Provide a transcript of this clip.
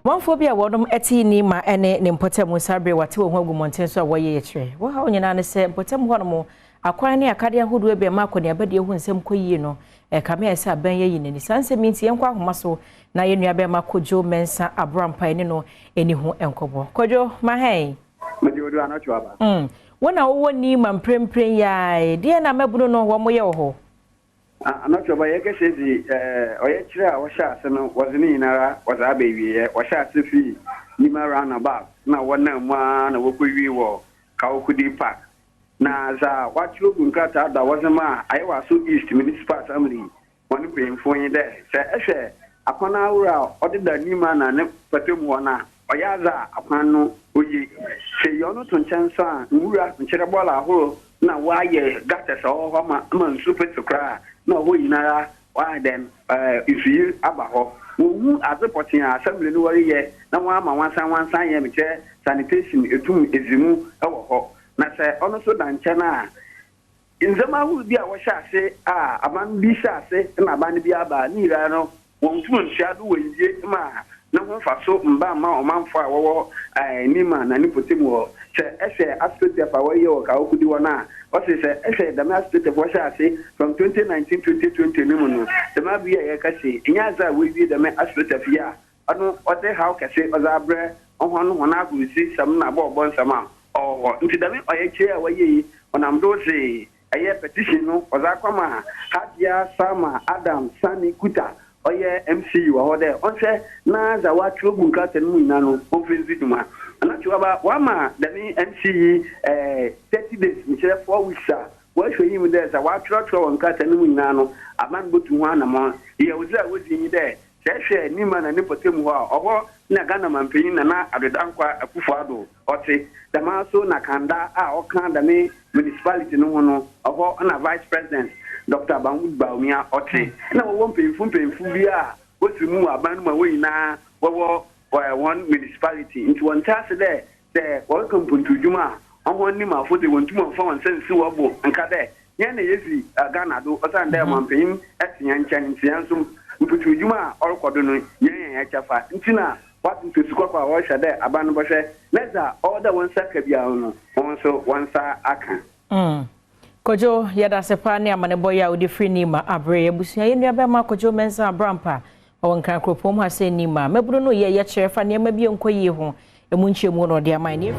Ɔmanfoɔ bi a wɔnom te Nima ne ne mpɔtam saa berɛ wɔate wɔn ho agu mmɔnten so a wɔyɛ yɛkyerɛ. Wɔn haw nyinaa ne sɛ mpɔtam hɔnom akwan ne akadeɛ ahodoɔ bi a ɛma akɔneabadie ho nsɛm kɔ yie no ɛkame ayɛ sɛ abɛn yɛyi n'ani. Saa nsɛm yi nti yɛnkɔ ahoma so na yɛn nua bɛrima Kojo Mensah Aborampa ne no ani ho nkɔmmɔ. Kojo, mahɛn. Mede odo anɔtwe aba. Wɔn a wɔwɔ Nima mprempren yae, deɛ na mɛbunu no wɔn yɛ wɔ hɔ? Anɔtwe ɔba, yɛkɛsɛ dzi ɔyɛ kyerɛ a wɔhyɛ ase no, wɔdze ne nyinara wɔdze aba awieɛ. Wɔhyɛ ase fii Nima Roundabout na wɔnam mu ara na wɔkɔwie wɔ Kawokudi Park. Na dza wɔatwerɛ gu nkrataa da wɔdze ma a Ayawaso East Municipal Assembly wɔn mpanyimfoɔ yi dɛ, sɛ ɛhwɛ akwan ahorow a ɔdeda Nima na ne pɛtɛ mu hɔ no a, ɔyɛ adze a akwan no oye. Sɛ yɛ ɔno to nkyɛn so a, nwura nkyerɛ bɔɔla ahorow na wɔayɛ gutters a ɔwɔ hɔ ma nsu pete koraa na ɔhɔ nyinara wɔayɛ dɛn nsuyiri aba hɔ. Wɔnhu adze pɔtee a assembly no wɔreyɛ na wɔn ama wansan yɛ mekyerɛ sanitation etum edzi mu wɔ hɔ. Na sɛ ɔno nso da nkyɛn a, ndzɛmba ahorow bi a wɔhyɛ ase a aban bi hyɛ ase na aban bi aba ne nyinaa no, wɔntum ntua do wɔ yie ma ne ho mfaso mba mma ɔmanfo a wɔwɔ Nima na ne mpɔtam hɔ. Sɛ ɛhwɛ astroturf a wɔyɛ wɔ Kawokudi hɔ no a, ɔse sɛ ɛhwɛ dɛm astroturf wɔhyɛ ase from 2019 2020 no mu no, dɛm abere a yɛka se ɛnyɛ adze a wɔawie dɛm astroturf yi a, ɔno ɔde haw kɛse ɔdze abrɛ ɔhɔn hɔn agorɔsi sɛm na abɔɔbɔ nsɛm a ɔwɔ hɔ. Nti dɛm ɔyɛkyerɛ a wɔyɛ yi, ɔnam do dze ɛyɛ petition no ɔdze akɔma Hajia Sama Adam Sani Kuta, ɔyɛ MC wɔ hɔ, dɛ ɔnhwɛ na dza wɔatwerɛ gu nkrataa no mu nyinaa no ɔmfa ndzi dwuma. Anatwe aba, wama dɛm MC yi 30 days, nkyerɛ 4 weeks a wɔahwɛ yi mu dɛ sɛ wɔatwerɛtwerɛ wɔ nkrataa no mu nyinaa no, aban bɛtu ho anammɔn. Yɛ wodzi a wodzi yi dɛ sɛ ɛhwɛ Nima na ne mpɔtam hɔ a, ɔhɔ na Ghana mampanyin Nana Addo Dankwa Akufo Addo ɔte. Dɛm so na Kanda a ɔka dɛm municipality no ho no, ɔhɔ na Vice President Dr Mahamudu Bawumia ɔte. Na wɔwɔ mpanyinfo bi a wosiri mu wɔ aban no mu a wɔn nyinaa wɔwɔ wɔn municipality, nti wɔn te ase dɛ sɛ wɔreka mpuntudwuma a ɔhɔn nim afo de wɔn tum ɔmfa wɔn nsa nsi wɔ bo nka dɛ yɛn na yɛsi Ghana do, ɔsan dɛ ɔmanpanyin ɛte yɛn nkyɛn, nti yɛn nso mputudwuma a ɔrekɔ do no yɛn kyɛfa. Nti na wate ntosi kɔkɔ a wɔrehwɛ dɛ aban no bɔhwɛ na dza ɔwɔ dɛ wɔn nsa ka biara no, wɔn nso wɔn nsa aka. Kojo, yɛda ase paa ne amanebɔ yi a wode firi Nima aberɛ. Abusua, yɛn nuabɛma Kojo Mensah Abrampa ɔwɔ Nkran kuropɔn mu ha sɛ Nima mɛbunu no yɛ yɛkyerɛ fa nneɛma bi nkɔ yie ho emu nkyɛmu na ɔde ama ne.